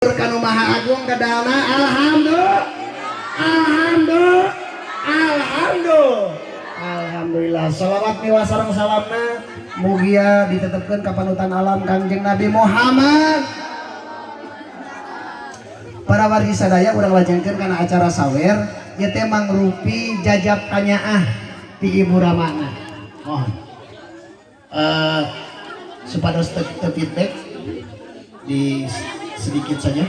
Kanu Maha Agung kedalna. Alhamdulillah, alhamdulillah, alhamdulillah, alhamdulillah. Salawat miwah sareng salamna mugia ditetepkeun ka panutan alam, Kangjeng Nabi Muhammad. Para wargi sadaya, urang lajengkeun kana acara sawer. Ieu teh mangrupi jajab kanyaah ti Ibu Ramana. Mohon supados teu feedback di sedikit saja.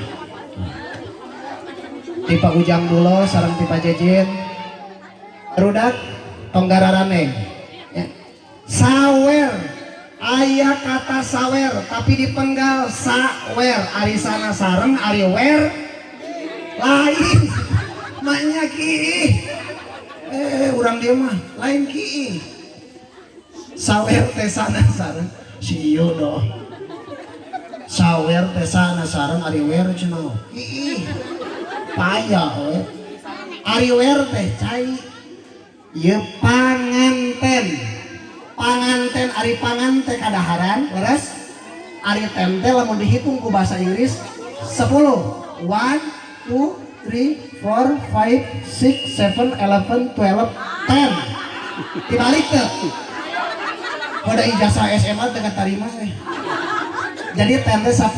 Ti Pak Ujang dulu sareng ti Pak Jejen. Rudak tong gararaneng ya. Sawer, aya kata sawer tapi dipenggal sawer. Ari sana sareng, ari wer lain maknya ki. Urang dia mah lain ki. Sawer teh sana sareng si ieu doh. Sawer teh sana sareng, ari wer cenah ih payah we. Ari wer teh cai. Ieu panganten, panganten. Ari pangan teh kadaharan, leres? Ari ten teh lamun dihitung ku bahasa Inggris 10, 1, 2, 3, 4, 5, 6, 7, 11, 12, 10. Dibalik teh pada ijazah SMA teh tarima eh. Jadi ten teh 10.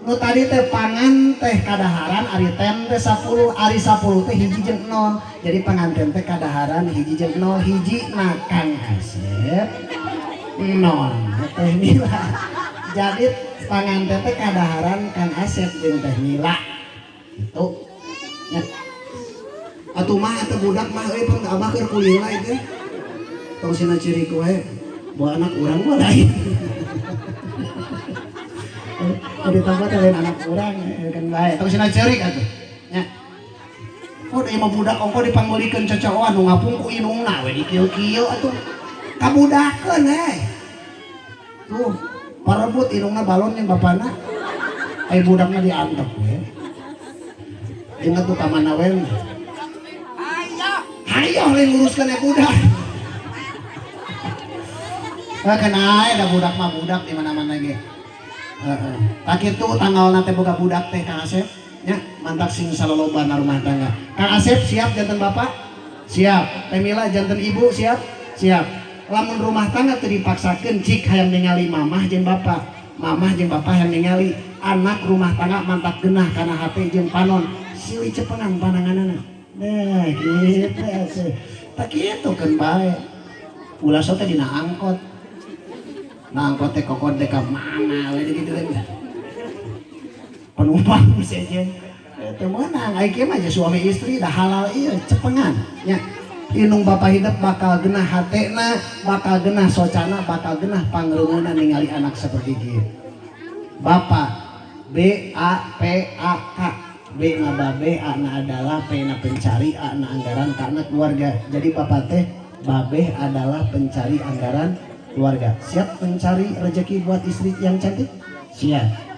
Nu tadi teh pangan teh kadaharan, ari ten teh 10. Ari 10 teh hiji jeung 0. Jadi panganten teh kadaharan hiji jeung 0. Hiji na Kang Asep, 0 Teh Mila. Jadi panganten teh kadaharan Kang Asep jeung Teh Mila itu ya. Atuh mah teh budak mah euy, pan abah keur kuliah teh. Tong sina ciri wae, bawa anak urang mah lain. Jadi tambah teh lain anak urang kan bae. Tong sina ceurik atuh. Nya. Oh, ieu mah budak ongko dipangmeulikeun cocoan nu ngapung ku indungna we dikieu-kieu atuh. Kabudakeun eh. Tuh, parebut indungna balon jeung bapana. Ai budakna diantep we. Ingat tuh ka mana we. Hayoh lain nguruskeun ya budak. Eh, kena da budak mah budak di mana-mana ge. Heeh. Tah kitu tanggalna teh boga budak teh, Kang Asep nya, mantak sing saloloba na rumah tangga. Kang Asep siap janten bapak? Siap. Teh Mila janten ibu siap? Siap. Lamun rumah tangga teu dipaksakeun, cik hayang ningali mamah jeung bapak. Mamah jeung bapak hayang ningali anak rumah tangga, mantak genah kana hate jeung panon. Silih cepengan pananganana. Nah, gitu atuh. Tah kitu keun bae. Ulah sok teh dina angkot. Nah, angkot teh kokod teh ka mana we gitu kan. Penumpang sejen. Teu meunang, ai kieu mah suami istri dah halal ieu cepengan nya. Indung bapak hidup bakal genah hatena, bakal genah socana, bakal genah pangreungeuna ningali anak seperti kieu. Bapak, B A P A K. B na babe, A na adalah, P na pencari, A na anggaran, K na keluarga. Jadi bapak teh babeh adalah pencari anggaran keluarga. Siap mencari rezeki buat istri yang cantik? Siap.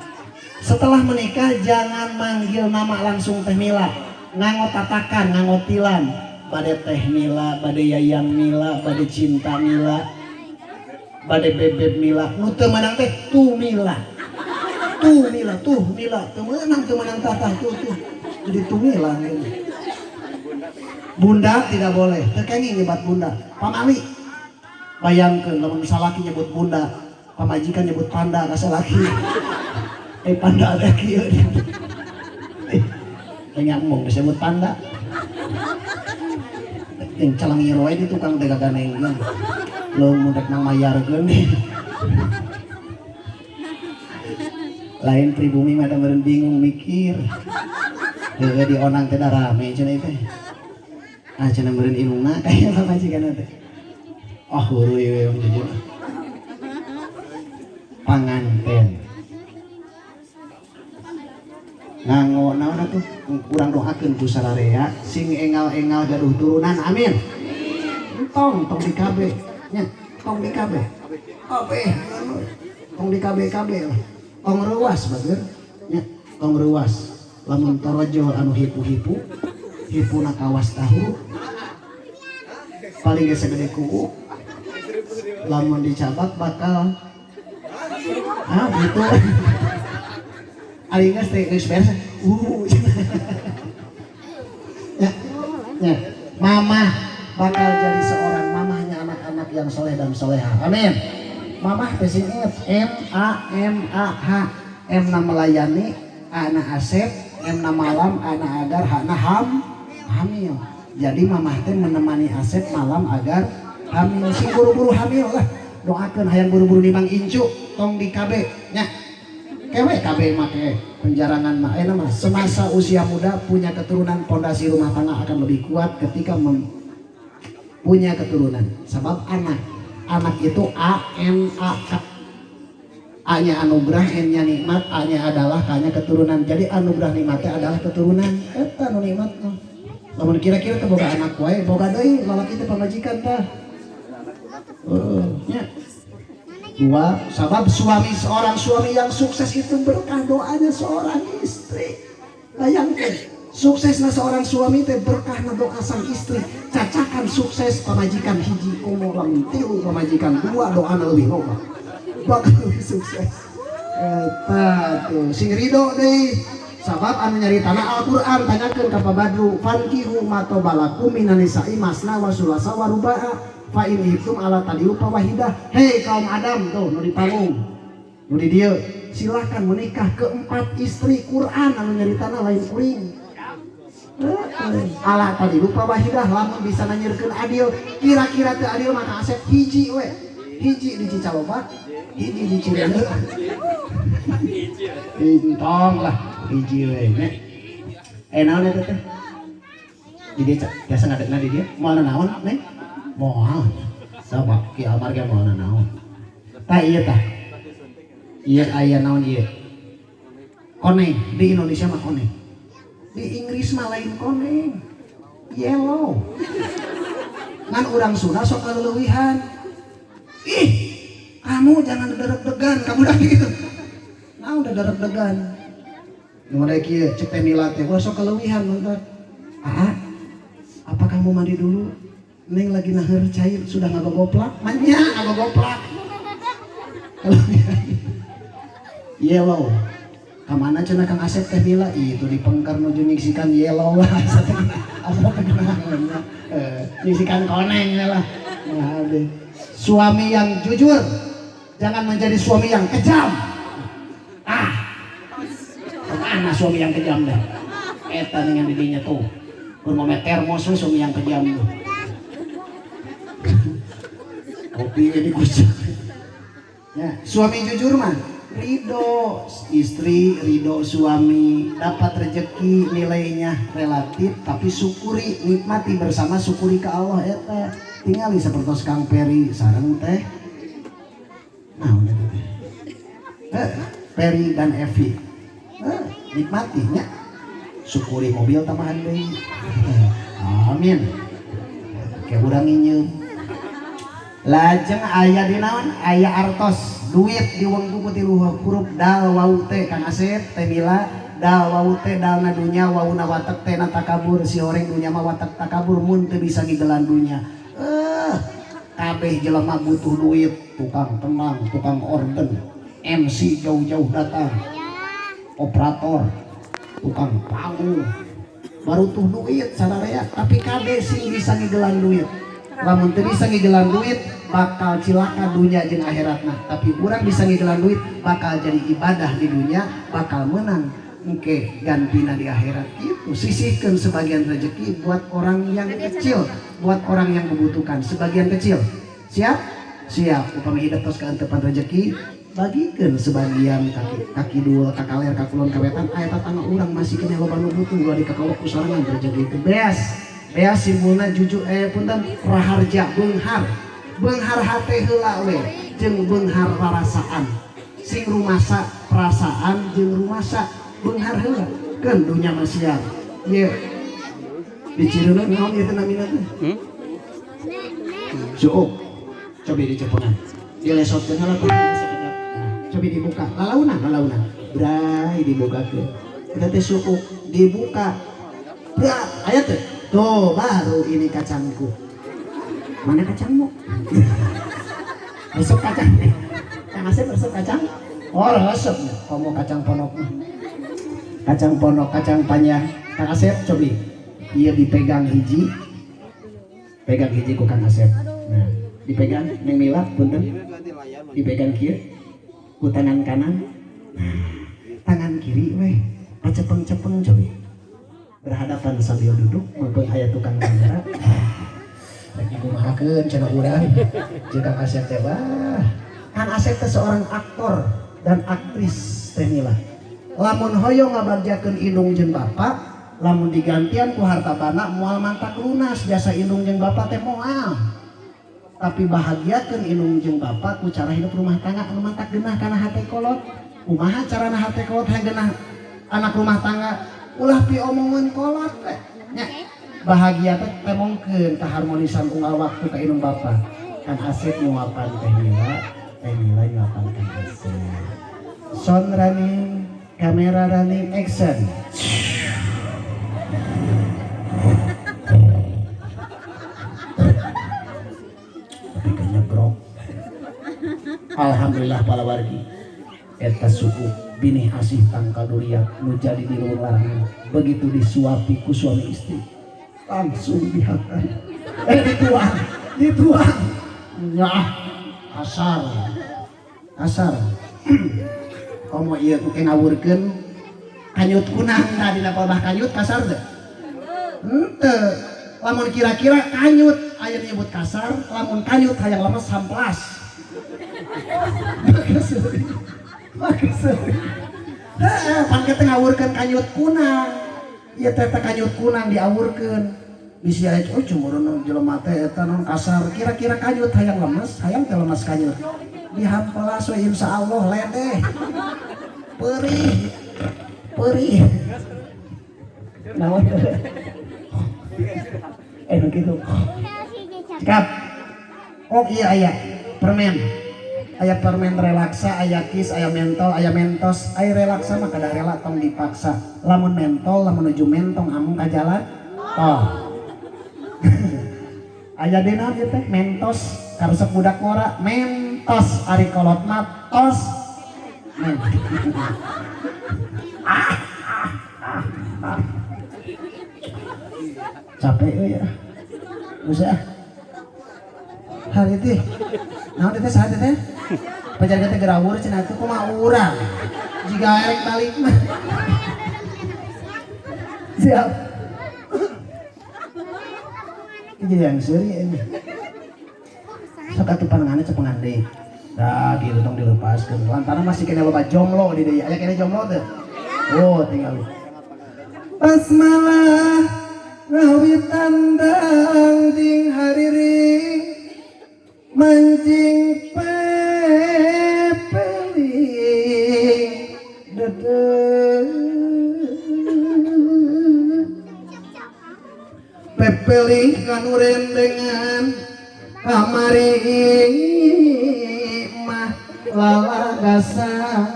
Setelah menikah jangan manggil nama langsung Teh Mila. Nganggo tatakan, nganggo tilam. Bade Teh Mila, bade Yayang Mila, bade Cinta Mila, bade Bebeb Mila. Nu teu meunang teh tu Mila. Tu Mila, tuh Mila, teu meunang, teu meunang tatah tuh tuh. Jadi tu Mila gitu. Bunda tidak boleh, teu kenging nyebat bunda. Pamali. Bayangkeun lamun salaki nyebut bunda, pamajikan nyebut panda ka salaki. Eh, panda ada kieu. Eh, nyambung disebut panda. Yang calangir wae di tukang teh gaganengkeun. Lo mun rek nang mayarkeun. Lain pribumi mah da meureun bingung mikir. Heueuh, di onang teh da rame cenah teh. Ah, cenah meureun indungna kaya pamajikan teh. Oh, heureui we jujur. Panganten. Nganggo naon atuh, kurang doakeun ku sararea sing engal-engal gaduh turunan, amin. Tong tong di KB nya, tong di KB kabeh, tong di KB KB lah, tong reuas bager nya, tong reuas. Lamun torojol anu hipu-hipu, hipuna kawas tahu paling geus sagede kuuk, lamun dicabak bakal ah gitu. Ari geus teh geus beres. Ya, ya. Mamah bakal jadi seorang mamahnya anak-anak yang soleh dan soleha. Amin. Mamah teh sing inget M A M A H, M na melayani, A na Asep, M na malam, A na agar, H na hamil. Jadi mamah teh menemani Asep malam agar hamil. Sing buru-buru hamil lah. Doakeun hayang buru-buru nimang incu, tong di KB nya. Kewe KB make penjarangan mah ayeuna mah semasa usia muda punya keturunan, pondasi rumah tangga akan lebih kuat ketika punya keturunan. Sebab anak anak itu A N A K, A-nya anugerah, N-nya nikmat, A-nya adalah, K-nya keturunan. Jadi anugerah nikmatnya adalah keturunan. Eta nu nikmat mah. Lamun kira-kira teh boga anak wae, boga deui lalaki teh pamajikan tah. Heeh, nya. Dua, sabab suami, seorang suami yang sukses itu berkah doanya seorang istri. Bayangkan, suksesnya seorang suami teh berkah doa sang istri. Cacakan sukses pamajikan hiji komo lamun tilu pamajikan, dua doana lebih loba. Bakal lebih sukses. Eta tuh sing ridho deui. Sabab anu nyaritana Al-Qur'an, tanyakeun ka Pak Badru, fankihu ma thaba lakum minan nisa'i masna wa sulasa wa ruba'a fa in khiftum alla ta'dilu fawahidah. Hei kaum Adam tuh nu di panggung. Nu di dieu, silakan menikah keempat istri. Quran anu nyaritana, lain kuring. Alla ta'dilu fawahidah, lamun bisa nanyieurkeun adil, kira-kira teu adil maka Asep hiji we. Hiji di Cicalomba, hiji di Cireundeu. Entong lah hiji we nya. Eh, naon eta teh? Di dieu biasa ngadegna di dieu. Moal naon, Neng? Moal. Coba Ki Almar ge moal naon. Tah ieu tah. Ieu aya naon ieu? Koneng, di Indonesia mah koneng. Di Inggris mah lain koneng. Yellow. Ngan urang Sunda sok kaleuwihan. Ih, kamu jangan deg-degan, kamu udah gitu. Nah, udah deg-degan. Nu rek kieu cek teh Mila teh, wah sok kaleuwihan mantap. Ah, apa kamu mandi dulu? Neng lagi naheur cair, sudah ngagogoplak? Manya ngagogoplak. Kaleuwihan. Yellow. Kamana cenah Kang Asep teh Mila? Itu di pengker nuju nyingsikan yellow lah. Asa teh asa teh kunaon. Eh, nyingsikan koneng lah. Nah, deh. Suami yang jujur, jangan menjadi suami yang kejam. Ah, kemana suami yang kejam deh? Eta dengan didinya tuh. Kur ngome termos we suami yang kejam tuh. Kopi ini kucing. Ya, suami jujur mah ridho istri, ridho suami, dapat rezeki nilainya relatif, tapi syukuri, nikmati bersama, syukuri ke Allah. Eta tingali seperti Kang Peri sareng teh naon eta teh, eh, Peri dan Evi, eh, nikmati nya, syukuri mobil tambahan deui, amin. Kayak urang nginyeum lajeng aya di naon, aya artos duit diwengku ku tilu huruf dal wau teh. Kang Asep, Teh Mila, dal wau teh, dalna dunya, wauna watek, teh na takabur. Si horeng dunya mah watek takabur mun teu bisa ngigelan dunya. Eh, kabeh jelema butuh duit, tukang tenang, tukang organ, MC jauh-jauh datang, operator, tukang panggung baru tuh duit sararea. Tapi kade sing bisa ngigelan duit. Lamun teu bisa ngigelan duit bakal cilaka dunia jeung akhiratna, tapi urang bisa ngigelan duit bakal jadi ibadah di dunia, bakal menang engke gantina di akhirat. Itu sisihkan sebagian rezeki buat orang yang kecil, buat orang yang membutuhkan, sebagian kecil. Siap siap? Upami hidup tos kaentepan rezeki, bagikan sebagian kaki kaki dua, kakaler, kakulon, kawetan. Aya tatangga urang masih kena loba nu butuh, ulah dikakawak ku sorangan rezeki itu. Beas, beas simbolna jujur, eh punten, raharja, beunghar, beunghar hate heula we jeung beunghar rarasaan. Sing rumasa perasaan jeung rumasa beunghar heula. Keun dunya masiar ieu di Cireundeu naon ieu teh namina teh? Hmm? Suuk. Coba dicepengan, dilesotkeun heula teh sakedap. Nah, coba dibuka lalaunan, lalaunan bray, dibuka ke eta teh suuk dibuka bra aya teh tuh baru ini kacangku. Mana kacangmu? Resep kacang. Kang Asep resep kacang? Oh, resep. Komo kacang ponok mah. Kacang pondok, kacang panjang. Kang Asep cobi. Ieu dipegang hiji. Pegang hiji ku Kang Asep. Nah, dipegang Neng Mila punten. Dipegang kieu ku tangan kanan. Nah, tangan kiri weh pacepeng-cepeng cobi. Berhadapan sambil duduk mumpung aya tukang kamera. Rek dikumahakeun cenah urang. Jeung Kang Asep teh wah. Kang Asep teh seorang aktor dan aktris teh Mila. Lamun hoyong ngabagjakeun indung jeung bapak, lamun digantian ku harta bana moal mantak lunas jasa indung jeung bapak teh moal. Tapi bahagiakeun indung jeung bapak ku cara hidup rumah tangga anu mantak geunah kana hate kolot. Kumaha carana hate kolot hayang geunah anak rumah tangga? Ulah piomongeun kolot teh. Nya bahagia teh temongkeun keharmonisan unggal waktu ka indung bapak. Kang Asep nyuapan Teh Mila, Teh Mila nyuapan Kang Asep. Sound running, kamera running, action. Tapi kayaknya grok. Alhamdulillah para wargi. Eta suku binih asih tangkal durian nu jadi di luhur larangan. Begitu disuapi ku suami istri, langsung dihakan. Dituang, dituang. Nyah, kasar. Kasar. Komo ieu ku ngawurkeun kanyut kunang tadi dina palebah kanyut kasar teu? Henteu. Lamun kira-kira kanyut aya nyebut kasar, lamun kanyut hayang lemes hamplas. Maka seuri. Maka seuri. Heeh, pan teh ngawurkeun kanyut kunang. Ieu teh kanyut kunang diawurkeun. Bisi aya oh cumurun jelema teh eta non kasar, kira-kira kanyut hayang lemes, hayang teh lemes kanyut. Dihampelas we insyaallah ledeh. Perih. Perih. Naon? Nu kitu. Cekap. Oh iya aya permen. Aya permen relaksa, aya kis, aya mentol, aya mentos. Aya relaksa mah kada rela tong dipaksa. Lamun mentol, lamun nuju mentong amung ka jalan. Toh. Aya deui naon ieu teh mentos karesep budak ngora mentos ari kolot mah tos. Men. Capek euy ya. Geus ah. Hari teh. Naon teh saha teh? Pajarga teh gerawur cenah teh kumaha urang. Jiga erek balik mah. Siap. Jadi yang seuri ini. Sok atuh panenganna cepengan deui. Nah, gitu tong dilepaskeun. Lantaran masih kena loba jomblo di dieu. Aya kena jomblo teu? Oh, tinggal. Basmalah ngawitan dang ding hariring mancing pepeling dede pepeling kanu rendengan kamari mah lalagasan.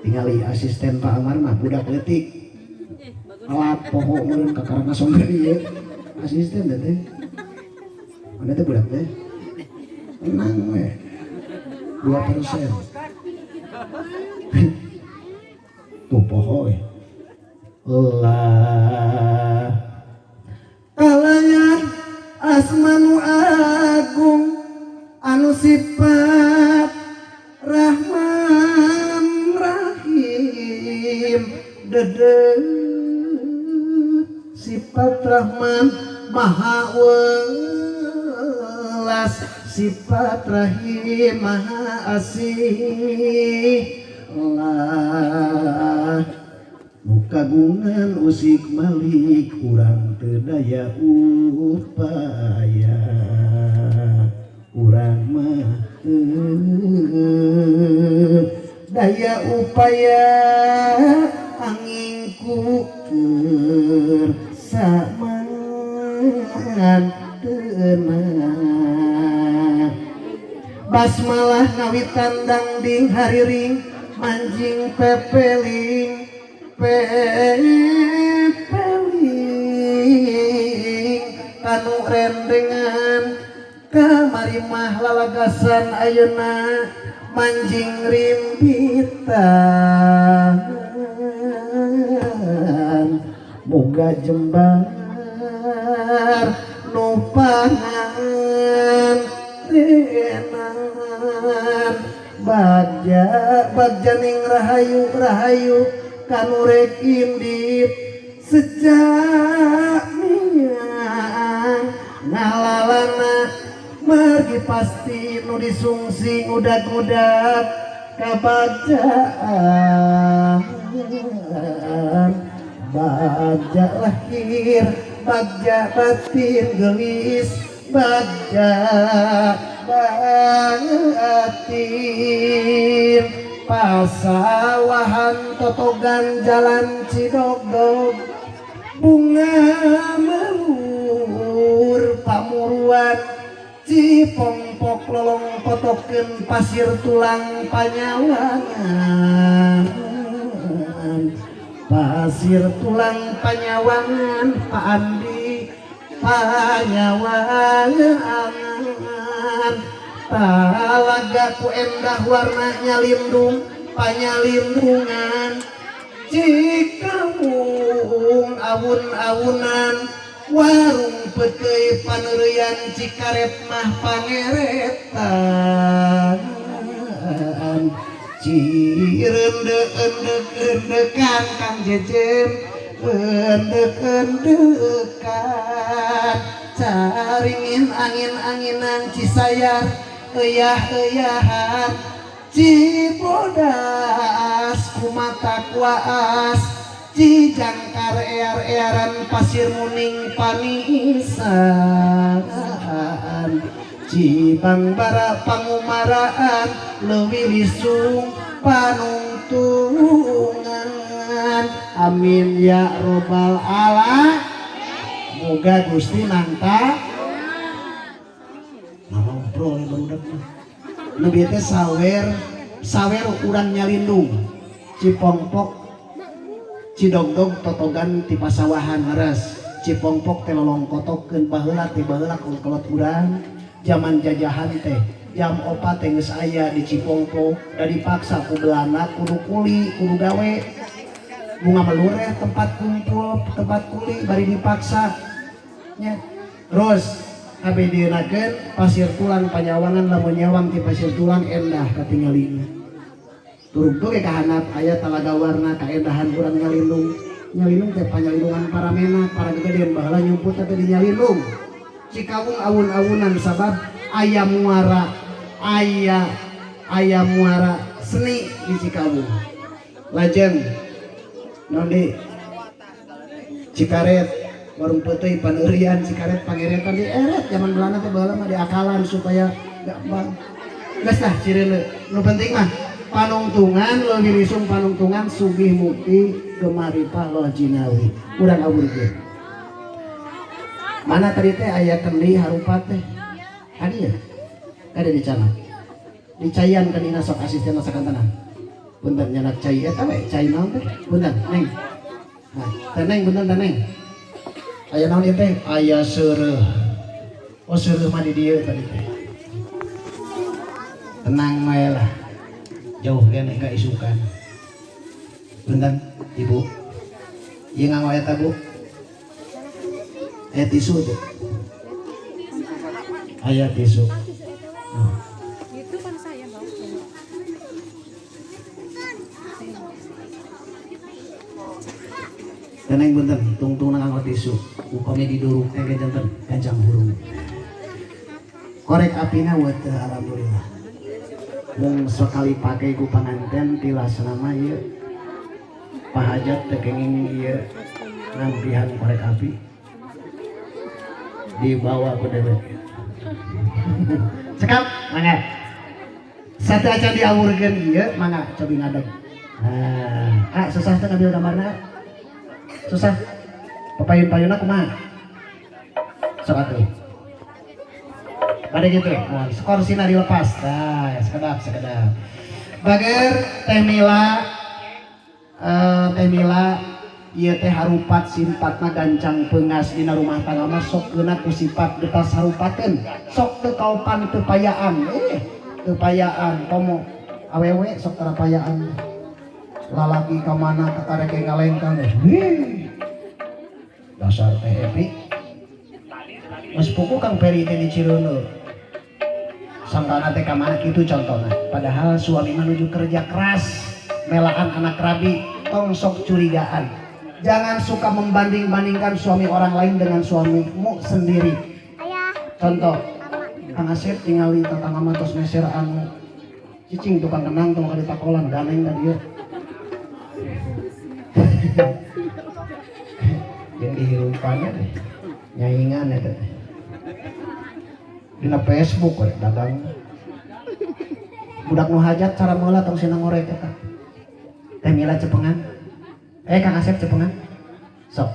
Tingali asisten Pak Amar mah budak leutik alat poho meureun ka karang asong ieu asisten teh mana teh budak teh tenang we 2% tuh poho we lah kalayan asmanu agung anu sifat Rahman Rahim dede sifat Rahman Maha Welas sifat Rahim Maha Asih lah nu kagungan usik malik urang teu daya upaya urang mah daya upaya angin ku keur saman tenang. Basmalah ngawitan dangding hariring manjing pepeling pepeling kanu rendengan Kamari mah lalagasan ayeuna manjing rimpitan. Moga jembar nu pangantenan. Bagja bagja ning rahayu rahayu kanu rek indit sejak miang ngalalana margi pasti nu disungsi ngudag-ngudag kabagjaan. Bagja lahir bagja batin gelis bagja batin. Pasawahan totogan jalan Cidogdog bunga melur pamuruan Cipongpok lolong potokeun pasir tulang panyawangan. Pasir tulang panyawangan Pak Andi panyawangan. Talaga ku endah warnanya lindung panyalindungan. Cikawung awun-awunan warung peuteuy paneureuyan Cikaret mah pangeretan. Cireundeu-endek-endekan Kang Jejen endek-endekan. Caringin angin-anginan Cisayar eyah-eyahan. Cibodas kumata kuaas Cijangkar ear-earan pasir muning panisan. Cibangbara pangumaraan leuwih lisung panungtungan. Amin ya robbal alamin. Moga Gusti nangta ngobrol ya barudak mah. Nu bieu teh sawer sawer urang nyalindung Cipongpok Cidogdog totogan ti pasawahan leres. Cipongpok teh lolongkotokeun baheula ti baheula kolot urang zaman jajahan teh jam 4 teh geus aya di Cipongpok da dipaksa ku Belanda kudu kuli kudu gawe bunga melureh tempat kumpul tempat kuli bari dipaksa nya. Terus kabeh dieunakeun pasir tulang panyawangan lamun nyawang ti pasir tulang endah katingalina. Turug ge kahanap aya talaga warna kaendahan urang nyalindung. Nyalindung teh panyalindungan para menak para gegedean baheula nyumput teh di nyalindung. Cikawung awun-awunan sabab aya muara aya aya muara seni di Cikawung. Lajeng naon Cikaret warung peuteuy paneurian Cikaret pangeretan di eret zaman Belanda teh baheula mah diakalan supaya gampang. Geus lah cireuneu. Nu penting mah panungtungan leuwih lisung panungtungan sugih mukti gemaripah loh jinawi. Urang awurkeun. Mana tadi teh aya kendi harupat teh? Adi ya? Ada di cana. Dicayan kan ina sok asisten sakantenan. Punten nyanak cai eta we, cai naon teh? Punten, Neng. Nah, teh Neng punten teh Neng. Aya naon ieu teh? Aya seureuh. Oh seureuh mah di dieu tadi teh. Tenang wae lah. Jauh keneh ka isukan. Punten, Ibu. Ieu nganggo eta, Bu. Aya tisu tuh. Aya tisu. Itu kan saya bawa. Teneng punten, tungtung nganggo tisu. Upami diduruk teh ge janten ganjang hurung. Korek apina we teu alhamdulillah. Mung sekali pake ku panganten tilasna mah ieu. Pahajat teu kenging ieu ngampihan korek api. Dibawa ku dewek. Cekap mangga. Satu acan diawurkeun ieu mangga cobi ngadeg. Nah, susah teh ngambil gambarna. Susah. Papayun-payunna kumaha? Sok atuh. Pada gitu, mohon korsina dilepas. Nah, sekedap, sekedap. Bager Teh Mila, Teh Mila Ieu teh harupat simpatna gancang peungas dina rumah tangga mah sok keuna ku sifat getas harupateun. Sok teu kaopan teu payaan. Teu payaan komo awewe sok tara payaan. Lalaki ka mana kakarek ngalengkang. Hih. Dasar teh Epi. Geus puku Kang Peri teh di Cireuneu. Sangkana teh ka mana kitu contohna. Padahal suami mah nuju kerja keras, melaan anak rabi, tong sok curigaan. Jangan suka membanding-bandingkan suami orang lain dengan suamimu sendiri. Contoh, Kang Asep tingali tetangga mah tos meser anu cicing tukang kenang tong ka ditakolan ganeng ka dieu. Jeung dihirupannya teh nyaingan eta teh. Dina Facebook we dagang. Budak nu hajat cara meula tong sina ngorek eta. Teh Mila cepengan. Kang Asep cepengan. Sok.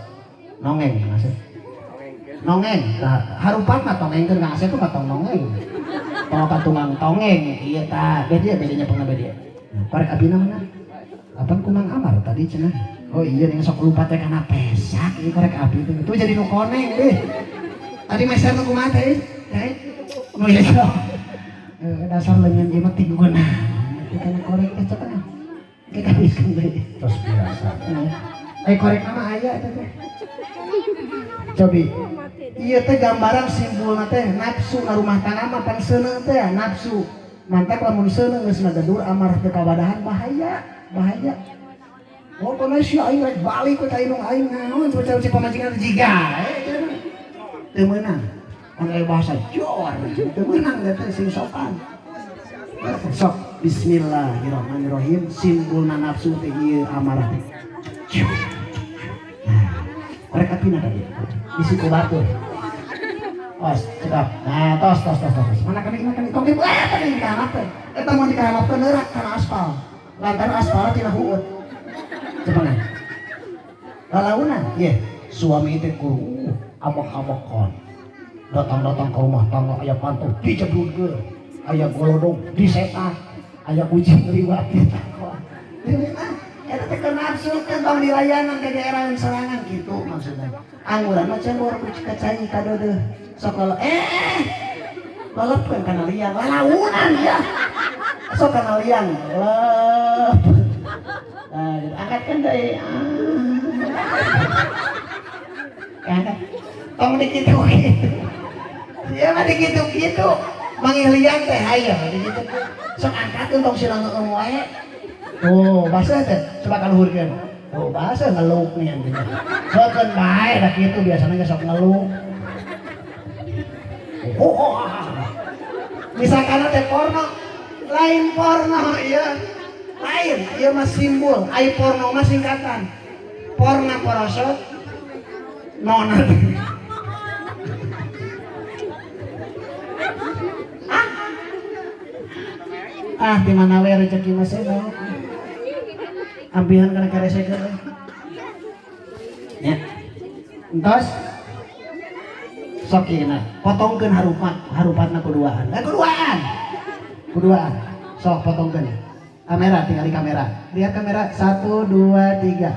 Nongeng Kang Asep. Nongeng. Nah, harupat mah tongengkeun Kang Asep mah tong nongeng. Tong ka tukang tongeng. Iya tah, beda bedanya pernah beda. Korek abina mana? Apan kumang amar tadi cenah. Oh iya ning sok lupa teh kana pesak ieu korek api teh. Tuh jadi nu koneng deh. Tadi meser nu kumaha teh? Teh. Oh iya. Dasar leungeun ieu mah tiguna. Kana korek teh cenah. Kita habiskan deui. Terus biasa. Korek nama aya eta teh. Cobi. Ieu teh gambaran simbolna teh nafsu na rumah tangga mah pan seuneu teh nafsu. Mantak lamun seuneu geus ngagedur amarah teu kawadahan bahaya, bahaya. Oh kono sia aing rek balik we ka indung aing naon coba cek pamajikan jiga teu meunang. Mun aya bahasa jor teu meunang teh sing sopan. Sok bismillahirrahmanirrahim simbolna nafsu teh ieu amarah teh. Nah, korek apina tadi? Bisi ku batur. Tos, cekap. Nah, tos tos tos tos. Mana kami kami tong di tadi kaharapkeun. Eta mun dikaharapkeun neurak kana aspal. Lantaran aspal tina huut. Cepengan. Lalaunan, ieu suami teh kudu abok-abokan. Datang-datang ke rumah tangga aya pantu dijeblugkeun. Aya golodong disetak, aya kucing liwat ditakon. Eta teh keur nafsu kan tong dilayanan ke daerah serangan gitu maksudnya. Angguran mah cembor ku kacai kadeudeuh. Sok lelepkeun kana liang, lalaunan ya. Sok kana liang, lep. Nah, gitu. Angkatkeun deui. Angkat. Tong dikitu-kitu. Ieu mah dikitu-kitu. Manggih liang teh hayo dikitu. Sok angkatkeun tong sila ngeung wae. Oh, baseuh teh. Coba kaluhurkeun. Oh, baseuh ngeluk nih anjeun. Sokeun bae da kitu biasana ge sok ngeluk. Oh, oh, ah. Misalkan teh porno, lain porno ieu. Lain, ieu mah simbol. Ai porno mah singkatan. Porna porosot nona. Ah, di mana we rezeki mah sih. Ampihan kana karesekeun we. Nya. Entos sok ieu potongkeun harupat, harupatna kuduaan. Kuduaan. Kuduaan. Sok potongkeun. Kamera tinggali kamera. Lihat kamera 1 2 3.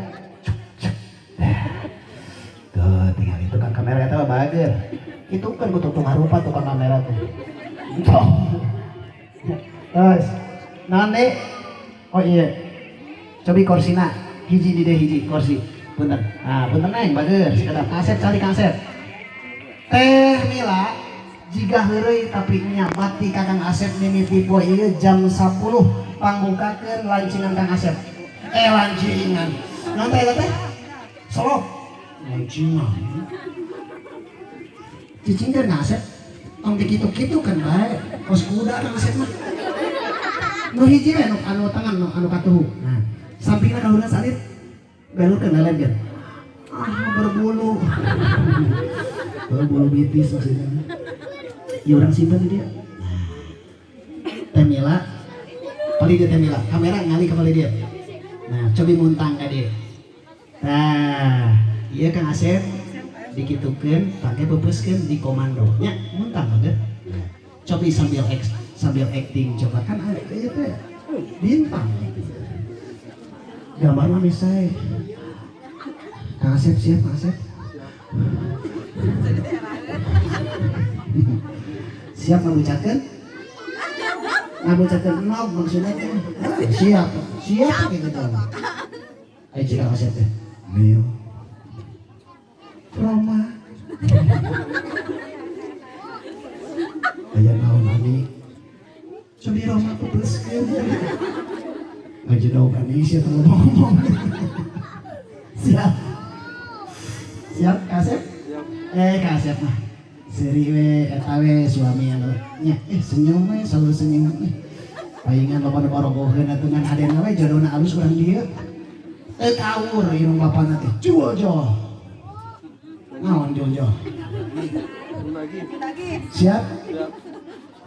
Tuh tinggali tukang kamera eta mah bager. Itu kan ku tukang harupat tukang kamera tuh. Tuh. Terus, naon deui? Oh iya. Cobi korsina, hiji di deui hiji kursi. Punten. Nah, punten neng bager sakedap. Asep cali Kang Asep. Teh Mila jiga heureuy tapi nya mati ka Kang Asep mimiti poe ieu jam 10 pangbukakeun lancingan Kang Asep. Lancingan. Naon teh eta teh? Solok. Lancingan. Cicing teh Kang Asep. Tong dikitu-kitu kan bae. Kos kuda Kang Asep mah. Nu hiji we anu tangan nu anu katuhu. Nah, sampingna kaluhurna salit. Belurkeun lelegeun. Ah, berbulu. Berbulu bitis maksudnya. Ya orang simpen dia. Teh Mila, paling dia Teh Mila, kamera ngali ke paling dia. Nah, cobi muntang ka dia. Nah, iya Kang Asep dikitukeun, pakai peupeuskeun di komando. Nya, muntang banget. Nah, cobi sambil sambil acting coba kan ieu teh bintang. Gambarna misai. Asep siap, Kang Asep. Siap ngabucatkeun? Ngabucatkeun nog maksudnya teh. Siap, siap kayak gitu. Ayo jika Asep teh. Mil. Roma. Aya naon ani? Cobi Roma pepeskeun. Ngajedog ani sia teh ngomong-ngomong. Siap. Siap Kasep? Siap. Kasep mah. Seuri we eta we suami anu nya senyum we selalu senyum we. Paingan loba nu barogoheun atuh ngan hadena we jodona alus urang dieu. Teu kawur irung bapana teh. Jual joh. Naon jual joh? Siap? Siap.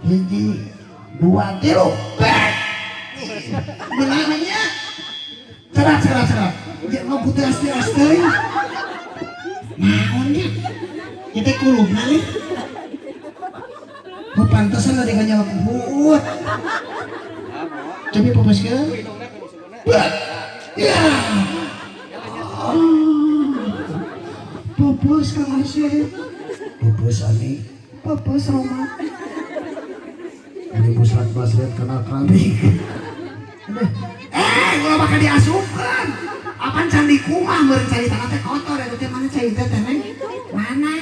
Hiji, dua, tilu. Bek. Menangnya. Cerat, cerat, cerat. Ya mau putus-putus teuing. Naon nya? Ieu teh kulubna nih. Oh, pantesan ada ganyal buut. Coba pupuskeun. Bek. Ya. Pupus Kang Asep. Pupus ani. Pupus Roma. Ini musrat basret kana keramik. Ulah bakal diasupkeun. Apan candi kumah meureun cai tanah teh kotor eta teh mana cai teh teh Neng? Mana?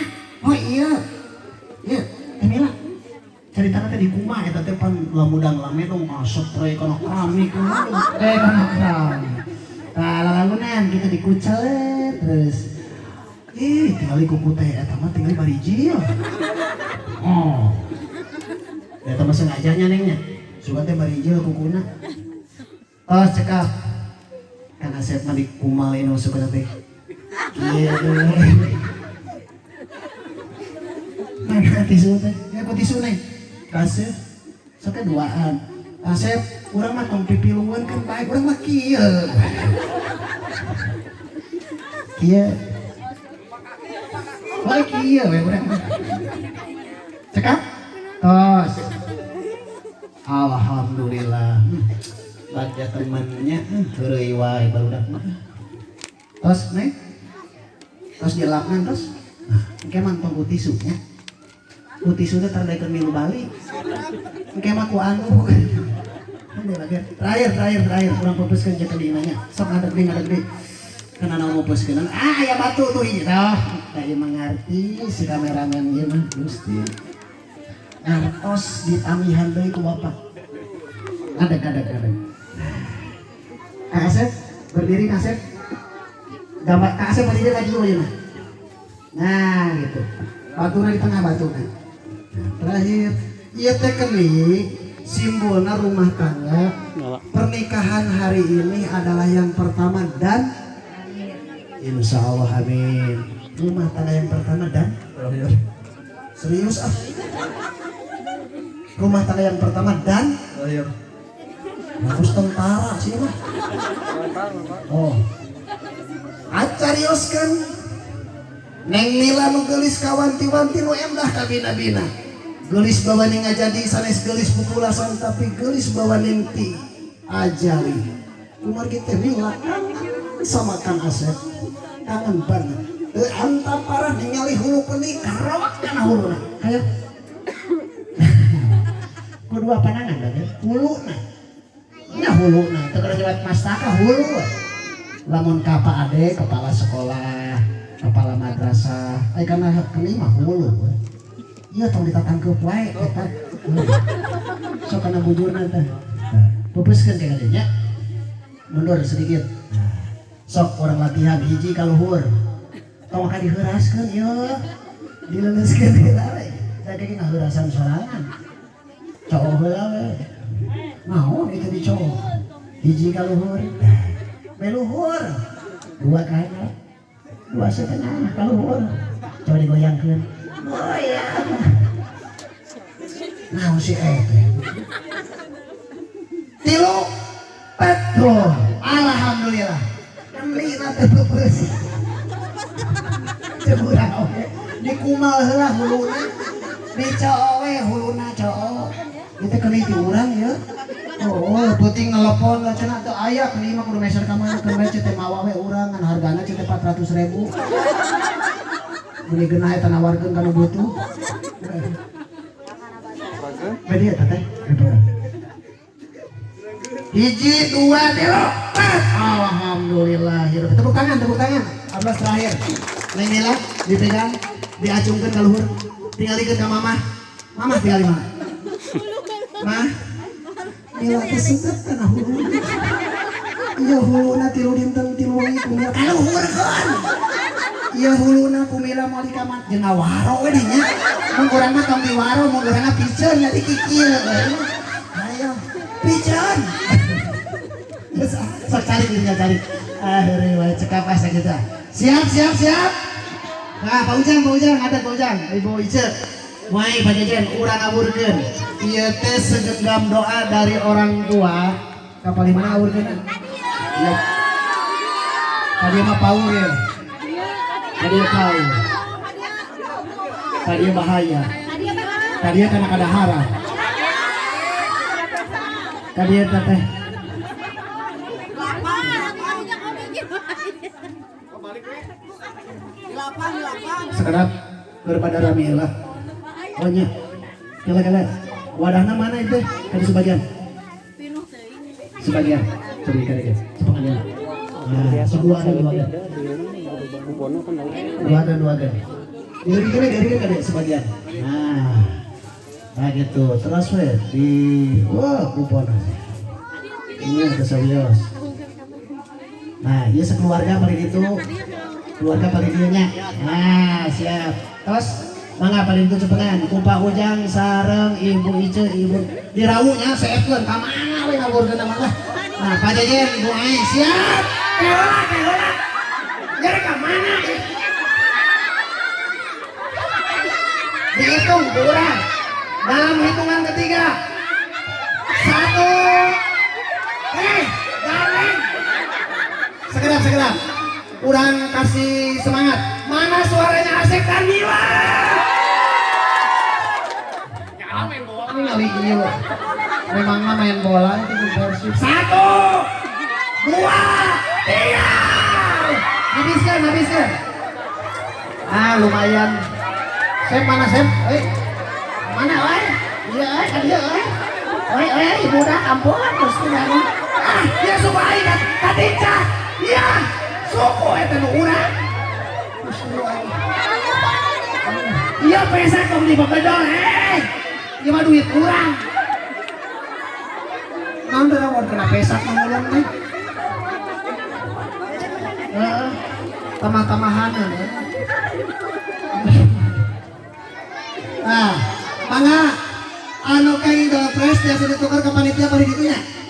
Oh iya. Iya, Teh Mila. Cai tanah teh di kumah eta teh pan lamudang lamedong spray kana keramik. Kana keramik. Tah lalagunan kita dikucel terus. Tinggali kuku teh eta mah tinggali barijil. Oh. Eta mah sengaja nya Neng nya. Sugan teh barijil kukuna. Tos cekap. Kan Asep mah dikumal ini sugan teh. Kieu. Mana tisu teh? Ya ku tisu Neng. Kasih. Sok teh duaan. Asep urang mah tong pipilueun kan bae urang mah kieu. Kieu. Wah kieu we urang mah. Cekap? Tos. Alhamdulillah. Bagja temannya heureuy wae barudak mah. Tos Neng. Tos dilapna tos. Nah, engke mah tong ku tisu nya. Ku tisu teh tardaikeun milu balik. Engke mah ku anu. Terakhir kurang pupuskeun jeung dinanya. Sok ngadeg deui. Kana naon mupuskeun? Ah, aya batu tuh hiji tah. Da ieu mengerti si kameramen ieu mah Gusti. Ngartos ditamihan deui ku bapak. Ngadeg. Kang Asep berdiri Kang Asep. Gambar Kang Asep berdiri lagi dulu ya mah. Nah, gitu. Batuna di tengah batuna. Nah, terakhir, ieu teh keuni simbolna rumah tangga. Pernikahan hari ini adalah yang pertama dan insya Allah amin. Rumah tangga yang pertama dan terakhir. Serius ah. Rumah tangga yang pertama dan terakhir. Harus tentara sih mah. Oh. Acarioskeun Neng Mila nu geulis kawanti-wanti nu endah kabina-bina. Geulis bawaning ngajadi sanes geulis pupulasan tapi geulis bawaning ti ajali. Kumargi teh Mila kangen sama Kang Asep. Kangen banget. Teu anta parah ningali hulu peuni karawak kana huluna. Hayo. Kedua pandangan da huluna. Nya huluna teu kada nyebat mastaka hulu. Lamun ka Pak Ade kepala sekolah, kepala madrasah, ai kana kami mah hulu. Ieu tong ditatangkeup wae eta. Sok kana bujurna teh. Nah, pupuskeun ka dieu nya. Mundur sedikit. Nah, sok urang latihan hiji ka luhur. Tong ka diheuraskeun ieu. Dileuleuskeun heula we. Da ge ngaheurasan sorangan. Cowok heula we. Naon itu di cowok. Hiji ka luhur. Beluhur. Dua kana. 2,5 ka luhur. Coba digoyangkeun. Goyang. Naon si teh. Tilu Petro. Alhamdulillah. Keuli na teh peupeus. Ceburang oge. Dikumal heula huluna. Dicoo we huluna coo. Ieu teh keuli ti urang ieu. Oh, penting nelepon lah cenah teu aya keuli mah kudu meser ka mana keun bae teh mawa we urang ngan hargana teh 40 400.000. Meuni geunah eta nawarkeun ka nu butuh. Bedi eta teh. Hiji, dua, tilu, empat. Alhamdulillah. Tepuk tangan, tepuk tangan. Amplas terakhir. Neng Mila dipegang, diacungkeun ka luhur. Tingalikeun ka mamah. Mamah tingali mana? Mah. Mila teh seukeut kana hulu. Ieu huluna 3 dinten 3 wengi ku Mila ka luhurkeun. Ieu huluna ku Mila moal dikamat jeung ngawaro we dinya. Mun urang mah tong diwaro, mun urang mah piceun nya dikikil. Ayo, piceun. Sok cari dirinya cari. Ah, heureuy wae cekap ah sakitu. Siap, siap, siap. Nah, Pak Ujang, Pak Ujang, ada Pak Ujang, Ibu Ice. Wai Pak Jejen, urang ngawurkeun. Ieu teh segenggam doa dari orang tua. Kapal di mana ngawurkeun? Iya. Tadi mah paur ya. Tadi paur. Tadi bahaya. Tadi kana kadahara. Tadi teteh. Sekedap kepada rami lah. Oh nya. Kela-kela. Wadahna mana itu? Tadi sebagian. Sebagian. Coba ikan. Sebagian. Nah, dua ada dua ada. Dua ada dua ada. Diri kira sebagian. Nah, nah gitu. Terus we di wah kupon. Ini ada serius. Nah, ini sekeluarga paling itu. Keluarga paling dieu nya. Nah, siap. Terus mangga paling itu cepengan. Ku Pak Ujang sareng Ibu Ice, Ibu dirawunya seetkeun ka mana we ngawurkeun mah lah. Nah, Pak Jejen, Ibu Ai, siap. Keheula, keheula. Jadi ka mana? Dihitung ku urang. Dalam hitungan ketiga. 1. Gareng. Segera, segera. Urang kasih semangat. Mana suaranya Asep dan Mila? Ini ngali iya. Memangnya main bola itu di Persib. 1, 2, 3. Habiskan, habiskan. Ah, lumayan. Sep mana Sep? Mana oi? Iya, kan dia oi. Oi, oi, budak ampun terus tinggal. Ah, dia suku aing katinca. Iya, suku eta nu urang. Iya, pesa tong di begedol, Ieu mah duit urang. Naon teh naon kena pesak mangulung teh. Heeh. Tamah-tamahaneun.